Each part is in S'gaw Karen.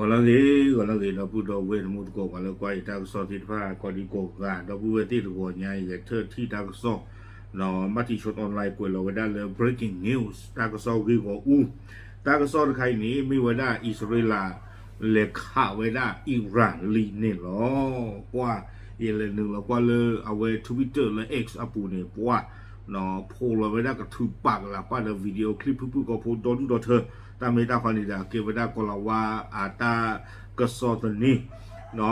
ဂီၤလၢအဂ့ၤ ဂီၤလၢအဂ့ၤ ဒီပုၢ်ဒီဝဲၢ်တံၤသကိး ပှၤလၢကွၢ်ယတၢ်ကစီၣ်သ့ၣ်တဖၣ် ကိးဒံကိးဂၤ ဒီပုၢ်ဝဲၢ်သ့ၣ်တဂီၤညါအံၤ ဂဲၤထၢၣ်ထံၣ်တၢ်ကစီၣ် မၤတံၤဆိ online ကွဲးလီၤဝဲဒၣ်လၢ breaking news တၢ်ကစီၣ်ဂ့ၢ်ဂီၢ်အူ တၢ်ကစီၣ်တခါအံၤန့ၣ် မ့ၢ်ဝဲဒၣ်အံၣ်စရ့လး လဲၤခးဝဲဒၣ် Iran လံန့ၣ်လီၤ. ကွၢ် ယလဲၤနုာ်လီၤကွၢ်လၢအဝဲ Twitter လၢ X အပူၤန့ၣ် ပှၢ် ဖိးလီၤဝဲဒၣ်ကထုးပာ်ကလၤပၢ်ဒီး video clip ဖုၣ်ဖုၣ်ကိာ်ဖိဒီဒူၣ်ဒီထၢ တၢ်မ့ၢ်တၢ်ခီန့ၣ်ဒီး အကဲဝဲဒၣ်ကီၤလၤဝါအတၢ်ကစီၣ်သန့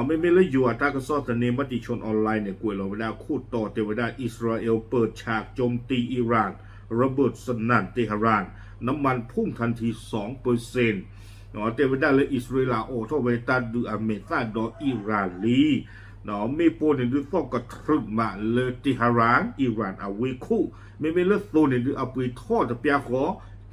မ့မ့ၢ်လၢယိၤအတၢ်ကစီၣ်သန့ မၤတံၤဆိ online န့ၣ် ကွဲးလီၤဝဲဒၣ်ခိၣ်တီတဲဝဲဒၣ် อิสราเอลเปิดฉากโจมตีอิหร่าน ระเบิดสนั่นเตหะราน น้ำมันพุ่งทันทีสองเปอร์เซ็นต์ တဲဝဲဒၣ်လၢအံၣ်စရ့လးအိးထီၣ်ဝဲတၢ်ဒုးအမဲာ်သၣ်ဒီးအံရၣ်လံ မ့ၣ်ပိၢ်န့ၣ်ဒုးသီၣ်ကတြူးမးလၢ Tehran အံရၣ်အဝ့ၢ်ခိၣ် မ့မ့ၢ်လၢသိန့ၣ်ဒုးအပှ့ၤထီၣ်တပျၢ်ဃီ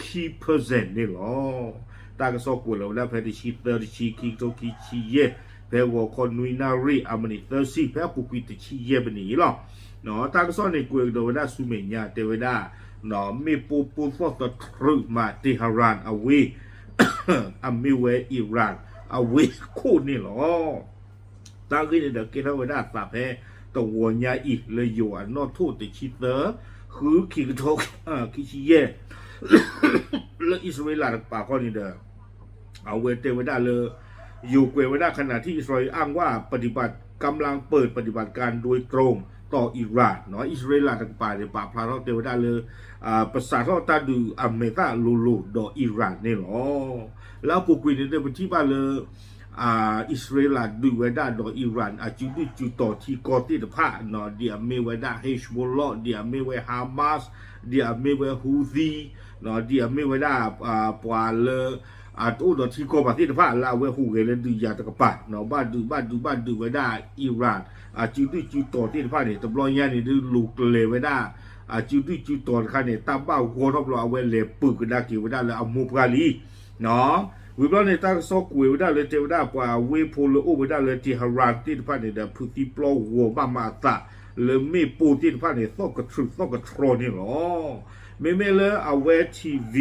ခံ percent န့ၣ်လီၤ. တၢ်ကစီၣ်ကွဲးလီၤဝဲဒၣ်ဖဲတဆံသၢ တဆံခံ ကထိခံဆံယဲၢ် ဖဲဂီၤခီနွံနၣ်ရံၣ်အမံးနံးသၢဆံ ဖဲအပူၤကွံာ်တဆံယဲၢ်မံးနံးအံၤလီၤ. တၢ်ကစီၣ်န့ၣ်ကွဲးကဒီးဝဲဒၣ်ဆူမဲာ်ညါတဲဝဲဒၣ် မ့ၣ်ပိၢ်ပိၢ်သီၣ်သတြူးမး Tehran အဝ့ၢ် အမ့ၢ်ဝဲအံရၣ်အဝ့ၢ်ခိၣ်န့ၣ်လီၤ. တၢ်ဂ့ၢ်န့ၣ်ဒီးကဲထီၣ်ဝဲဒၣ်အသးဖဲ တဂီၤညါအံၤ လၢယိၤအနီၣ်ထိၣ်တဆံသၢ ဃုခံကထိ ခံဆံယဲၢ် လၢအံၣ်စရ့လးတကပၤခီန့ၣ်ဒီး အဝဲတဲဝဲဒၣ်လၢ ယိၤကွဲးဝဲဒၣ် ขณะที่อิสราเอลอ้างว่าปฏิบัติ กำลังเปิดปฏิบัติการโดยตรงต่ออิหร่าน အံၣ်စရ့လးတကပၤန့ၣ် ပာ်ဖျါထီၣ်တဲဝဲဒၣ်လၢ ပစးထီၣ်တၢ်ဒုးအမဲာ်သၣ်လိၤလိၤဒီးအံရၣ်န့ၣ်လီၤ. လၢအပူၤကွံာ်န့ၣ်ဒီး ပထံၣ်ဘၣ်လၢ အံၣ်စရ့လးဒုးဝဲဒၣ်ဒီးအံရၣ် အစုဒုၣ်စုတီၤထံကီၢ်သ့ၣ်တဖၣ် ဒ်အမ့ၢ်ဝဲဒၣ် Hezbollah ဒ်အမ့ၢ်ဝဲ Hamas ဒ်အမ့ၢ်ဝဲ Houthi ဒ်အမ့ၢ်ဝဲဒၣ် ပှၤလၢ အတအိၣ်ဒီးထံကီၢ်ဘၣ်သ့ၣ်တဖၣ် လၢအဝဲဟူးဂဲၤလၢဒုးယၤတကပၤ ဘၣ်ဒုးဘၣ်ဒုးဘၣ်ဒုးဝဲဒၣ်အံရၣ် အစုဒုၣ်စုတီၤသ့ၣ်တဖၣ်န့ၣ် တဘျီညါန့ၣ်ဒုးလိၤကျဲၤဝဲဒၣ် အစုဒုၣ်စုတီၤတခါန့ၣ် တၢ်ဘၣ်ဂီၢ်ထီၣ်ဘျီ အဝဲလဲၤပၢၤကဒါက့ၤဝဲဒၣ်လၢအမိၢ်ပှၢ်လံ ဝံၤဘျီန့ၣ် တၢ်ကစီၣ်ကွဲးဝဲဒၣ်လၢတဲဝဲဒၣ်ပှၤအဝ့ၢ်ဖိလၢအိၣ်ဝဲဒၣ်လၢ Tehran သ့ၣ်တဖၣ်န့ၣ်ဒီး ဖုးသံပျီဂီၤဘၣ်မးအသး လၢမ့ၣ်ပိၢ်သ့ၣ်တဖၣ်န့ၣ် သီၣ်ကတြူးသီၣ်ကတြီၤန့ၣ်လီၤ. မ့မ့ၢ်လၢအဝဲ TV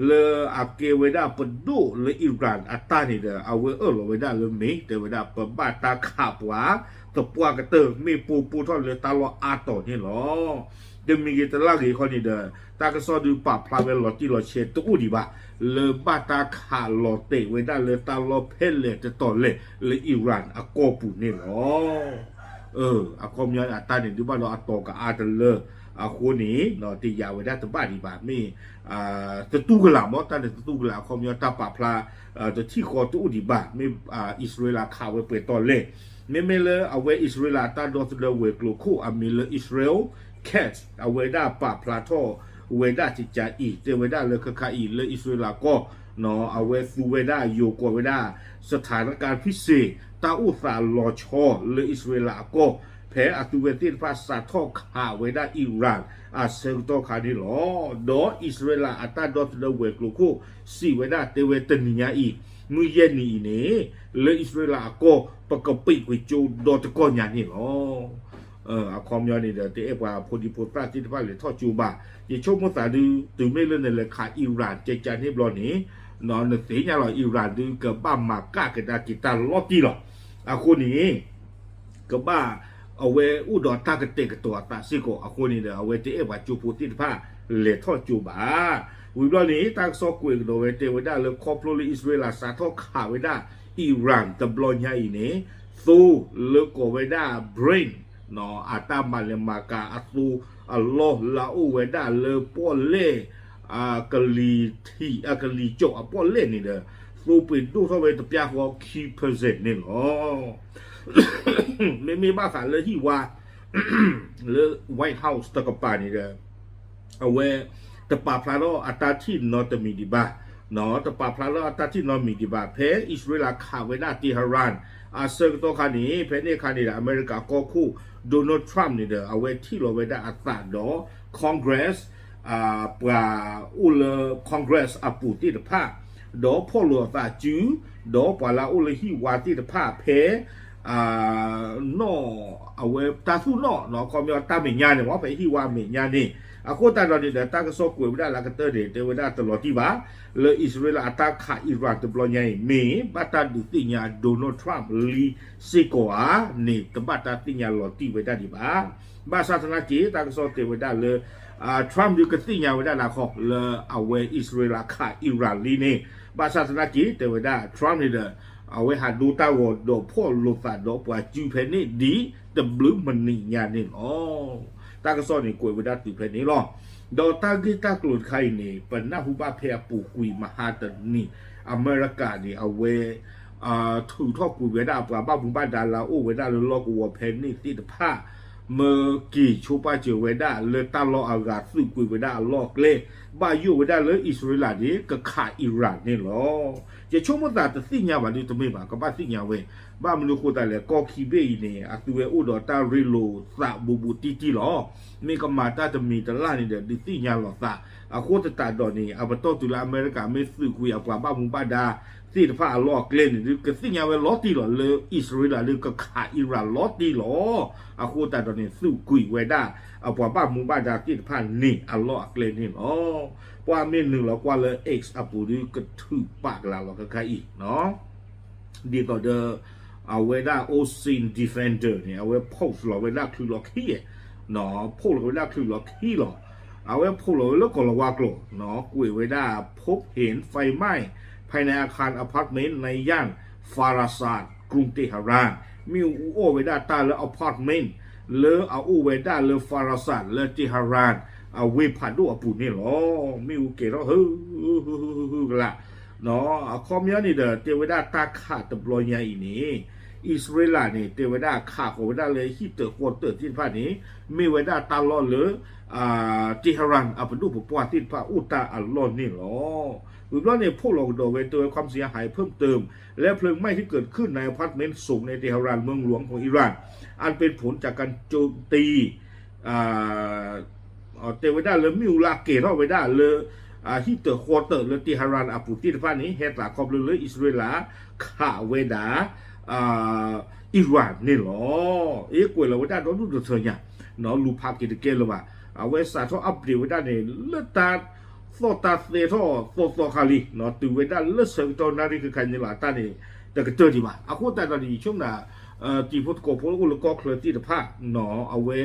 လၢအကဲဝဲဒၣ်ပဒိၣ်လၢအံရၣ်အတၢ်န့ၣ်ဒီး အဝဲအၢၣ်လီၤဝဲဒၣ်လၢမ့ၢ် တဲဝဲဒၣ်ပဘၣ်တၢ်ခးပှၤ သပှၢ်ကတၢၢ် မ့ၣ်ပိၢ်ပိၢ်ထီၣ်လၢတၢ်လီၢ်အါတီၤန့ၣ်လီၤ. တမံၤဂ့ၤတလၢ်ဂ့ၤခီန့ၣ်ဒီး တၢ်ကစီၣ်ဒုးပာ်ဖျါဝဲလီၤတံၢ်လီၤဆဲးတအိၣ်ဒံးဘၣ် လၢဘၣ်တၢ်ခးလီၤတဲာ်ဝဲဒၣ်လၢတၢ်လီၢ်ဖဲလဲၣ်တတီၤလဲၣ်လၢအံရၣ်အကီၢ်ပူၤန့ၣ်လီၤ. အခီပညီအတၢ်န့ၣ်ဒုးဘၣ်ဒီးအတီၤကအါတလၢ အဃိန့ၣ် တယာ်ဝဲဒၣ်တဘၣ်ဒံးဘၣ် မ့ၢ် သတူၢ်ကလာ်မ့ၢ် တၢ်န့ၣ်သတူၢ်ကလာ် အခီပညီတၢ်ပာ်ဖျါ တထံၣ်ဃီတအိၣ်ဒံးဘၣ် မ့ၢ်အံၣ်စရ့လးခးဝဲပှဲၤတီၤလဲၣ် မ့မ့ၢ်လၢအဝဲအံၣ်စရ့လးတၢ်ဒီသဒၢဝဲၤကျိၤခိၣ်အမံၤလၢ Israel Katz အဝဲဒၣ်ပာ်ဖျါထီၣ်ဝဲဒၣ်ကကးအံၤ တဲဝဲဒၣ်လၢခဲခါအံၤလၢအံၣ်စရ့လးကီၢ် အဝဲသူဝဲဒၣ်ယိၤကိးဝဲဒၣ် စထၣ်နကၣ်ဖံစ့ၣ် တၢ်အိၣ်သးလီၤဆီလၢအံၣ်စရ့လးအကီၢ် ဖဲအသုဝဲသ့ၣ်တဖၣ်စးထီၣ်ခးဝဲဒၣ်အံရၣ်အဆၢကတီၢ်ခါန့ၣ်လီၤ. ဒီးအံၣ်စရ့လးအတၢ်ဒီသဒၢဝဲၤကျိၤခိၣ် စံးဝဲဒၣ်တဲဝဲတနံၤညါအံၤ မုၢ်ယဲၢ်နံၤအံၤန့ၣ် လၢအံၣ်စရ့လးအကီၢ် ပကပံာ်ကွံာ်ကၠိဒီတကီၢ်ညါန့ၣ်လီၤ. အခီပညီန့ၣ်ဒီး တအဲၣ်ပှၤဖိဒံဖိသၣ်သ့ၣ်တဖၣ်လဲၤထီၣ်ကၠိဘၣ်. ယဆိကမိၣ်သးဒုး တုၤမ့ၢ်လၢနလဲၤခးအံရၣ်ကကးန့ၣ်ဘျီန့ၣ် နသ့ၣ်ညါလီၤ အံရၣ်ဒုးကဘၣ်မၤကၣ်ကဒါက့ၤတၢ်လီၤတံၢ်လီၤ. အဃိန့ၣ် ကဘၣ် အဝဲအိၣ်ဒီးတၢ်ကတဲာ်ကတီၤအသးစ့ၢ်ကီး အဃိန့ၣ်ဒီး အဝဲတအဲၣ်ပှၤကၠိဖိသ့ၣ်တဖၣ်လဲၤထီၣ်ကၠိဘၣ်. ဝံၤဘျီန့ၣ် တၢ်ကစီၣ်ကွဲးကဒီးဝဲတဲဝဲဒၣ်လၢခီဖျိလၢအံၣ်စရ့လးစးထီၣ်ခးဝဲဒၣ်အံရၣ်တဘျီညါအံၤန့ၣ် သိလၢကိးဝဲဒၣ် Brent အတၢ်မၤလဲၤမၤကၤအသိအလီၢ်လၢအအိၣ်ဝဲဒၣ်လၢပီၣ်လဲၣ် ကလံၤထံး အကလံၤကၠီၣ်အပီၣ်လဲၣ်န့ၣ်ဒီး သိပှ့ၤဒိၣ်ထီၣ်ဝဲတပျၢ်ဃီခံ percent န့ၣ်လီၤ. မ့မ့ၢ်ဘၣ်ဃးလၢဟံၣ်ဝါ လၢ White House တကပၤန့ၣ်ဒီး အဝဲ တပာ်ဖျါထီၣ်အတၢ်ထံၣ်နီတမံၤဒံးဘၣ်, တပာ်ဖျါထီၣ်အတၢ်ထံၣ်နီတမံၤဒံးဘၣ်. ဖဲအံၣ်စရ့လးခးဝဲဒၣ် Tehran အဆၢကတီၢ်ခါန့ၣ် ဖဲန့ၣ်အခါန့ၣ်ဒီး အမဲရကၤကီၢ်ခိၣ် Donald Trump န့ၣ်ဒီး အဝဲထံၣ်လီၤဝဲဒၣ်အသးဒီး Congress ပှၤအိၣ်လၢ Congress အပူၤသ့ၣ်တဖၣ်, ဒီးဖီၣ်လိာ်အသးစု, ဒီးပှၤလၢအအိၣ်လၢဟံၣ်ဝါသ့ၣ်တဖၣ်ဖဲ နီၢ် အဝဲတၢ်သူၣ်နီၣ် ခီပညီတၢ်မဲာ်ညါန့ၣ် ဖဲဟံၣ်ဝါမဲာ်ညါန့ၣ် အဃိသတးဒီးန့ၣ်ဒီး တၢ်ကစီၣ်ကွဲးဝဲဒၣ်လၢအကတၢၢ်န့ၣ် တဲဝဲဒၣ်တလီၤတံၢ်ဘၣ် လၢအံၣ်စရ့လးအတၢ်ခး Iran တဘျီညါအံၤ မ့ၢ်ဘၣ်တၢ်ဒုးသ့ၣ်ညါ Donald Trump လံစ့ၢ်ကီးဧါန့ၣ် တဘၣ်တၢ်သ့ၣ်ညါလီၤတံၢ်ဝဲဒၣ်ဒံးဘၣ်. ဘၣ်ဆၣ်သနာ်က့ တၢ်ကစီၣ်တဲဝဲဒၣ်လၢ Trump ဒုးကသ့ၣ်ညါဝဲဒၣ်နၤခီ လၢအဝဲအံၣ်စရ့လးခး Iran လံန့ၣ် ဘၣ်ဆၣ်သနာ်က့ တဲဝဲဒၣ် Trump န့ၣ်ဒီး အဝဲဟးဒိတၢ်ဂီၤဒီးဖီၣ်လိာ်သးဒီးပှၤစုဖဲန့ၣ်ဒ်တဘျုးမနံၤညါန့ၣ်လီၤ. တၢ်ကစီၣ်န့ၣ်ကွဲးဝဲဒၣ်တုၤဖဲန့ၣ်လီၤ. ဒီးတၢ်ဂ့ၢ်တၢ်ကျိၤတခါအံၤန့ၣ် ပနၢ်ဟူဘၣ်ဖဲအပူၤကွံာ်မဟါတနံၤ အမဲရကၤန့ၣ် အဝဲ ထုးထီၣ်ကွံာ်ဝဲဒၣ်အပှၤဘၣ်မူဘၣ်ဒါ လၢအအိၣ်ဝဲဒၣ်လၢလီၢ်ကဝီၤဖဲန့ၣ်သ့ၣ်တဖၣ် မၢက့ၤဆိပာ်စၢၤဝဲဒၣ်လၢတၢ်လီၢ်အဂၤ သုးကွံာ်ဝဲဒၣ်အလီၢ်အကျဲ ဘၣ်ယိၣ်ဝဲဒၣ်လၢအံၣ်စရ့လးန့ၣ် ကခး Iran န့ၣ်လီၤ. ယဆိကမိၣ်သးတသ့ၣ်ညါဘၣ်ဒုးတမ့ၢ်ဘၣ် ကဘၣ်သ့ၣ်ညါဝဲ ဘၣ်မနုၤအဃိသတးလဲၣ် ကီၢ်ခံဘ့ၣ်အံၤန့ၣ် အသုဝဲအိၣ်ဒီးတၢ်ရ့လိာ်သးဘူးဘူးတံၢ်တံၢ်လီၤ. မ့ၢ်ကမၤတၢ်တမံၤတလၢ်န့ၣ်ဒီး ဒုးသ့ၣ်ညါလီၤသး အဃိသတးဒီးန့ၣ် အပတီၢ်တုၤလၢအမဲရကၤမ့ၢ်သုးကွံာ်အပှၤဘၣ်မူဘၣ်ဒါသ့ၣ်တဖၣ်အလီၢ်အကျဲန့ၣ် ဒုးကသ့ၣ်ညါဝဲလီၤတံၢ်လီၤ လၢအံၣ်စရ့လးဒုးကခး Iran လီၤတံၢ်လီၤ. အဃိသတးဒီးန့ၣ် သုးကွံာ်ဝဲဒၣ် အပှၤဘၣ်မူဘၣ်ဒါသ့ၣ်တဖၣ်န့ၣ်အလီၢ်အကျဲန့ၣ်လီၤ. ပှၤမ့ၢ်နုာ်လီၤကွၢ်လၢ X အပူၤဒုး ကထုးပာ်ကလၤလီၤခဲခါအံၤ ဒ်သိးဒီး အဝဲဒၣ် Ocean Defender န့ၣ် အဝဲ post လီၤဝဲဒၣ်ချုးလီၤခံ post လီၤဝဲဒၣ်ချုးလီၤခံလီၤ. အဝဲ post လီၤဝဲလၢကီၢ်လီၤဝါကျိာ် ကွဲးဝဲဒၣ် พบเห็นไฟไหม้ภายในอาคารอพาร์ตเมนต์ในย่านฟาราซาด กรุงเตหะราน မ့ၣ်အူအီၣ်ဝဲဒၣ်တၢ်လၢ apartment လၢအအိၣ်ဝဲဒၣ်လၢ Farasat လၢ Tehran အဝ့ၢ်ဖးဒိၣ်အပူၤန့ၣ်လီၤ. မ့ၣ်အူကဲၤထီၣ်ဟု ဟု ဟု ဟု ဟု ကလး အခီပညီန့ၣ်ဒီး တဲဝဲဒၣ်တၢ်ခးတဘျီညါအံၤန့ၣ် အံၣ်စရ့လးန့ၣ် တဲဝဲဒၣ်ခးဃီၤဝဲဒၣ်လၢဟံၣ်တၢၣ်ဃီတၢၣ်သ့ၣ်တဖၣ်န့ၣ် မ့ၢ်ဝဲဒၣ်တၢ်လီၢ်လၢ Tehran အပဒိၣ်ပပှၢ်သ့ၣ်တဖၣ်အိၣ်တၢ်အလီၢ်န့ၣ်လီၤ. ဝံၤဘျီန့ၣ် ဖီၣ်လီၤကဒီးဝဲတဲဝဲ ความเสียหายเพิ่มเติม และเพลิงไหม้ที่เกิดขึ้นในอพาร์ตเมนต์สูงในเตหะราน เมืองหลวงของอิหร่าน อันเป็นผลจากการโจมตี တဲဝဲဒၣ်လၢမ့ၣ်အူလၢကဲၤထီၣ်ဝဲဒၣ်လၢ ဟံၣ်တၢၣ်ဃီတၢၣ်လၢ Tehran အပူၤသ့ၣ်တဖၣ်န့ၣ် ဟဲသးခီဖျိလၢအံၣ်စရ့လး ခးဝဲဒၣ် Iran န့ၣ်လီၤ. အ့ ကွဲးလီၤဝဲဒၣ်ဒီဒူၣ်ဒီထၢညါ လူၤဖးက့ၤတကဲလၢၤဘၣ်. အဝဲစးထီၣ် update ဝဲဒၣ်န့ၣ် လၢတၢ်သီၣ်တၢ်သဲထီၣ်သီသီခါလံ တုၤဝဲဒၣ်လၢဆၢကတီၢ်နၣ်ရံၣ်ခဲခါန့ၣ်လီၤ အတၢ်န့ၣ် တကတၢၢ်ဒံးဘၣ်. အဃိသတးဒီးန့ၣ် ယဆိကမိၣ် တံၤဖိသကိးဖိအိၣ်လၢကီၢ်ချၢသ့ၣ်တဖၣ် အဝဲ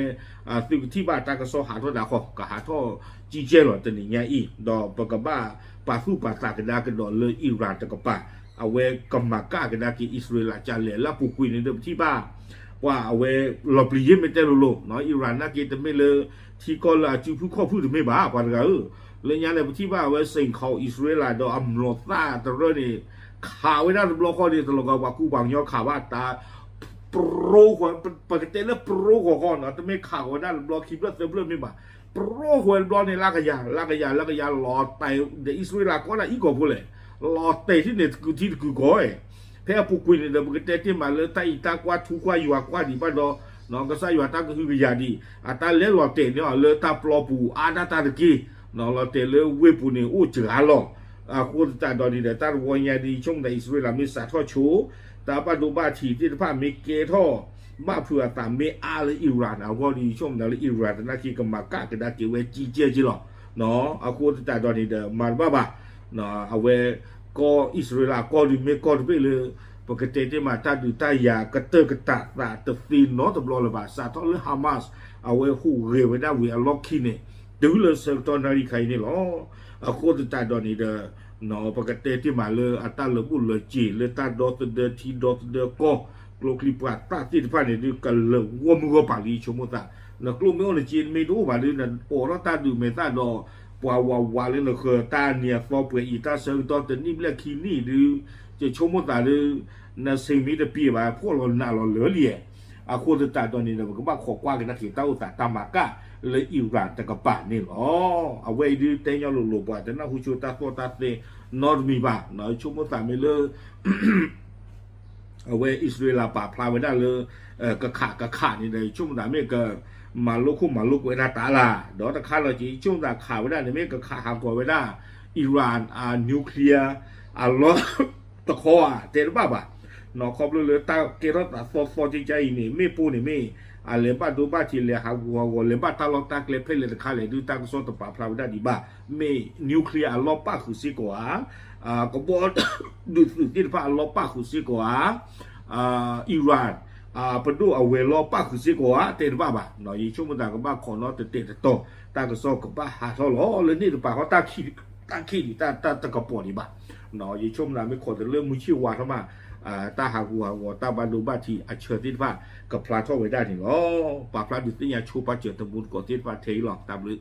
သုကထံၣ်ဘၣ်တၢ်ကစီၣ်ဟးထီၣ်ဒၣ်ဃီ ကဟးထီၣ်ကံကဲလီၤတနံၤညါအံၤ ဒီးပကဘၣ်ပာ်သူၣ်ပာ်သးကဒါကဒီးလၢ Iran တကပၤ အဝဲကမၤကၣ်ကဒါက့ၤအံၣ်စရ့လးကလဲၣ် လၢအပူၤကွံာ်န့ၣ်ဒီးပထံၣ်ဘၣ် ပှၤအဝဲလီၤပျံၤယ့ၢ်မ့ၢ်တဲလိၤလိၤ Iran နာ်က့တမ့ၢ်လၢ ထံကီၢ်လၢအစုဖုခီၣ်ဖုတမ့ၢ်ဘၣ် ပှၤတဂၤဧၢ လၢညါန့ၣ် ပထံၣ်ဘၣ်အဝဲ စ့ၣ်ခီအံၣ်စရ့လးဒီးအမျိာ်သၣ်တရၢန့ၣ် ခးဝဲဒၣ်တဘျီဃီန့ၣ် တလီၤဂာ်ပှၤကူပှၤကညီခးဘၣ်တၢ် ပြိဃီ ပကတဲလၢပြိဃီဃီနီၤ တမ့ၢ်ခးဃီဝဲဒၣ်တဘျီခံဖျၢၣ်သၢဖျၢၣ်မ့ၢ်ဘၣ် ပြိဃီဝဲတဘျီန့ၣ် လၢကယၤ လၢကယၤ လၢကယၤ လီၤတဲာ် ဒီးအံၣ်စရ့လးကီးဒၣ်အံၣ်ကီၢ်ဖိလဲၣ် လီၤတဲာ်ထံၣ်န့ၣ်တကုာ်ထံတကုာ်ကီး ဖဲအပူၤကွံာ်န့ၣ်ဒီး ပကတဲတ့ၢ်မးလၢတၢ်အံၤတၢ်ကွၢ်ထူကွၢ်ယွၤကွၢ်ဒံးဘၣ်ဒီး ကစၢ်ယွၤတၢ်ကဟုကယာ်ဒံး အတၢ်လဲၤလီၤတဲာ်န့ၢ်အီၤလၢတၢ်ပျီပူၤအါဒၣ်တၢ်တက့ၢ် လီၤတဲာ်လၢဝ့ၢ်ပူၤန့ၣ်အိၣ်စှၤလီၤ အဃိသတးဒီးန့ၣ်ဒီး တၢ်တဝီညါဒ်ဆိကမိၣ်သးအံၣ်စရ့လးမ့ၢ်စးထီၣ်ဆိ တၢ်ဘၣ်ဒိဘၣ်ထံးသ့ၣ်တဖၣ်မ့ၢ်ကဲထီၣ် ဘၣ်ဖုးအသးမ့ၢ်အါလၢ Iran အဂီၢ်ဒ်ဆိကမိၣ်သးလၢ Iran သနာ်က့ကမၤကၣ်ကဒါက့ၤဝဲကံကဲက့လီၤ အဃိသတးဒီးန့ၣ်ဒီး မၤတဘၣ်ဘၣ် အဝဲ ကီၢ်အံၣ်စရ့လးကီၢ်ဒုးမ့ၢ်ကီၢ်တဘ့ၣ်လၢ ပကတဲတ့ၢ်မးတၢ်ဒုးတၢ်ယၤကတၢၢ်ကတၢၢ်သးတသ့နီတဘျီလၢၤဘၣ် စးထီၣ်လၢ Hamas အဝဲဟူးဂဲၤဝဲဒၣ်ဝံၤအလီၢ်ခံန့ၣ် တုၤလၢဆၢကတီၢ်နၣ်ရံၣ်ခါအံၤန့ၣ်လီၤ. အဃိသတးဒီးန့ၣ်ဒီး ပကတဲတ့ၢ်မးလၢအတၢ်လၢာ်ဘူၣ်လၢာ်စ့ၤ လၢတၢ်ဒီသဒၢထံဒီသဒၢကီၢ် ကျိချံမျိာ်သၣ်သ့ၣ်တဖၣ်န့ၣ်ဒုး ကလၢာ်ဂီၢ်မုၢ်ဂီၢ်ပၤလံဆိကမိၣ်သး နကျိၣ်မ့ၢ်အိၣ်နစ့မ့ၢ်တအိၣ်ဘၣ်ဒုး နအိးထီၣ်တၢ်ဒုးမဲာ်သၣ်ဒီး ပှၤဝးဝးလၢနဃၢၤတၢ်နံၤအသီပှဲၤအံၤ တၢ်ဆၢကတီၢ်တနံၣ်ဘျဲၣ်ခံနံၣ်ဒုး ယဆိကမိၣ်သးဒုး နဆ့ၣ်မ့ၢ်တပံၤဘၣ် ဖှီၣ်လီၤနးလီၤလၢာ်လံ. အဃိသတးဒီးန့ၣ်ဒီး ပကဘၣ်ခိးကွၢ်ကဒါက့ၤတၢ်အိၣ်သးတၢ်မၤကၣ်လၢ Iran တကပၤန့ၣ်လီၤ. အဝဲအံၤဒုးတဲညီလိၤလိၤပှၤ တနၢ်ဟူဆိတၢ်သီၣ်တၢ်သဲနီတမံၤဘၣ် ဆိကမိၣ်သးမ့ၢ်လၢ အဝဲအံၣ်စရ့လးပာ်ဖျါဝဲဒၣ်လၢ ကခးကခးန့ၣ်ဒီး ယဆိကမိၣ်သးမ့ၢ်က မၤလိခိၣ်မၤလိကွဲးဒၣ်တၢ်လၢ် ဒီးတခါလီၤက့ၤ ယဆိကမိၣ်သးခးဝဲဒၣ်န့ၣ် မ့ၢ်ကခးဟးဂီၤဝဲဒၣ် Iran အ nuclear အလီၢ်တခီဧါ တဲတဘၣ်ဘၣ် နီၢ်ခီဖျိလၢတၢ်ကဲထီၣ်သးသီသီကကါအံၤန့ၣ် မ့ၣ်ပိၢ်န့ၣ်မ့ၢ် အလဲၤဘၣ်ဒိဘၣ်ထံး လဲၤဟးဂူာ်ဟးဂီၤ လဲၤဘၣ်တၢ်လီၢ်တၢ်ကျဲဖဲလဲၣ်တခါလဲၣ်ဒုး တၢ်ကစီၣ်တပာ်ဖျါဝဲဒၣ်ဒံးဘၣ်. မ့ၢ် nuclear အလီၢ်ပၣ်ဃုာ်စ့ၢ်ကီးဧါ, ကဘီဒုးသုးသ့ၣ်တဖၣ်အလီၢ်ပၣ်ဃုာ်စ့ၢ်ကီးဧါ, Iran ပဒိၣ်အဝဲၤလီၢ်ပၣ်ဃုာ်စ့ၢ်ကီးဧါ တဲတဘၣ်ဘၣ်. ယဆိကမိၣ်သးကဘၣ်ခိးနီတတဲာ်တတီၤ တၢ်ကစီၣ်ကဘၣ်ဟးထီၣ်လီၤ လၢန့ၣ်တပၤဃီ တၢ်ခံးဒံးတၢ်တကပီၤဒံးဘၣ်. ယဆိကမိၣ်သးမ့ၢ်ခိးတလၢမုၢ်ဆ့ၣ်ဝါထီၣ်မး တၢ်ဟးဂူာ်ဟးဂီၤ တၢ်ဘၣ်ဒိဘၣ်ထံးအဆၢသ့ၣ်တဖၣ် ကဖျါထီၣ်ဝဲဒၣ်န့ၣ်လီၤ. ပာ်ဖျါဒုးသ့ၣ်ညါဆိပာ်စၢၤတမူတကိးသ့ၣ်တဖၣ်ထဲအံၤလီၤ. တၢ်ဘျုး